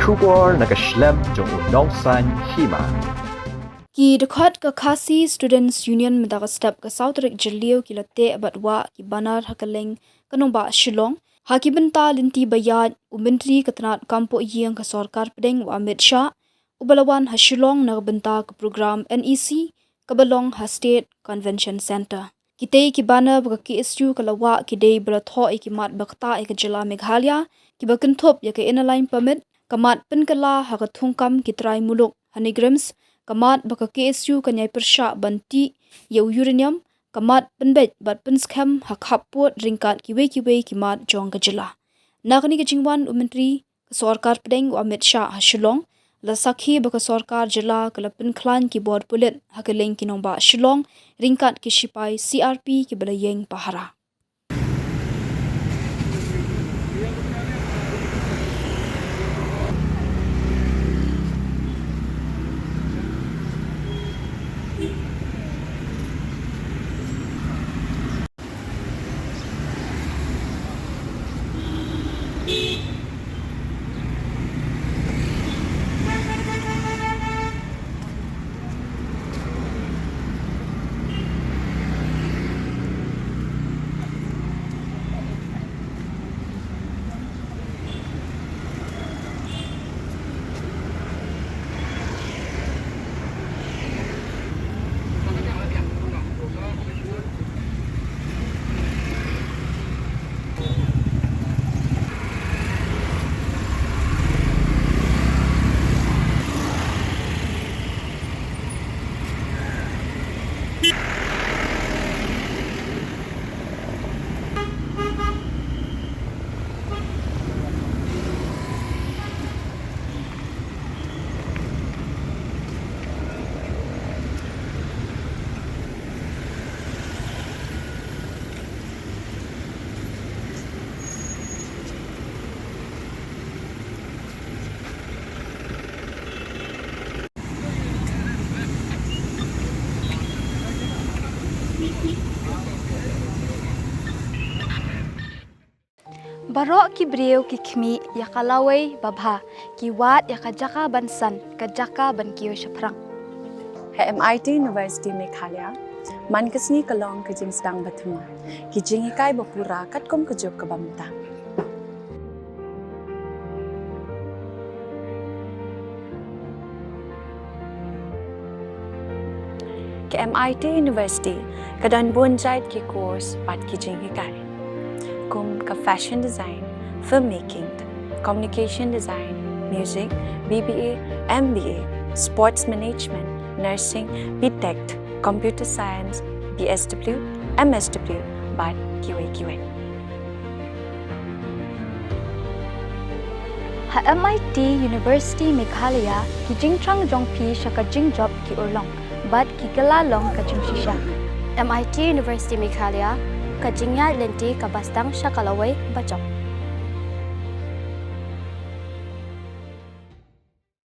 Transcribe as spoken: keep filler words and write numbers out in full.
Khubor na ka shlem jong u nongsan hima. Ki dkhot ka Khasi Students Union mynta ka step ka saw tarik Jylliew ki la teh bad wah ki banner ha kylleng ka nongbah Shillong ha ki bynta lynti ba ïaid u Myntri ka tnad kam poh ïing ka sorkar pdeng u Amit Shah, u ba la wan ha Shillong na ka bynta ka program N E C ka ba long ha State Convention Centre. Kitei ki banner ba ka K S U ka la wah ki dei ba la thoh ïa ki mat ba ktah ïa ka jylla Meghalaya, ki ba kynthup ïa ka Inner Line Permit, ka mat pynkylla ha ka thungkam ki trai muluk ha NEIGRIHMS, ka mat ba ka K S U kan ïai pyrshah ban tih ïa u uranium, ka mat pynbeit bad pynskhem ha khappud ryngkat kiwei kiwei ki mat jong ka jylla. Na kane ka jingwan u Myntri ka sorkar pdeng u Amit Shah ha Shillong, la sakhi ba ka sorkar jylla ka la pynkhlaiñ ki bor pulit ha kylleng ki nongbah Shillong ryngkat ki shipai C R P ki ba la ïeng pahara. Baroh ki briew ki khmih ïa ka lawei babha, ki wad ïa ka jaka ban san, ka jaka ban kiew shaphrang. Ha M I T University Meghalaya, man ka sngi ka long ka jingsdang ba thymmai, ki jinghikai ba pura katkum ka juk kaba mynta. Ka M I T University ka don bun jait ki course bad ki jinghikai, kum ka fashion design, filmmaking, communication design, music, B B A, M B A, sports management, nursing, B Tech, computer science, B S W, M S W bad kiwei kiwei. Ha M I T University Meghalaya, ki jingthrang jong phi sha ka jingjop ki urlong bad ki kylla long ka jingshisha. M I T University Meghalaya, ka jingïaid lynti kaba sdang sha ka lawei bajop.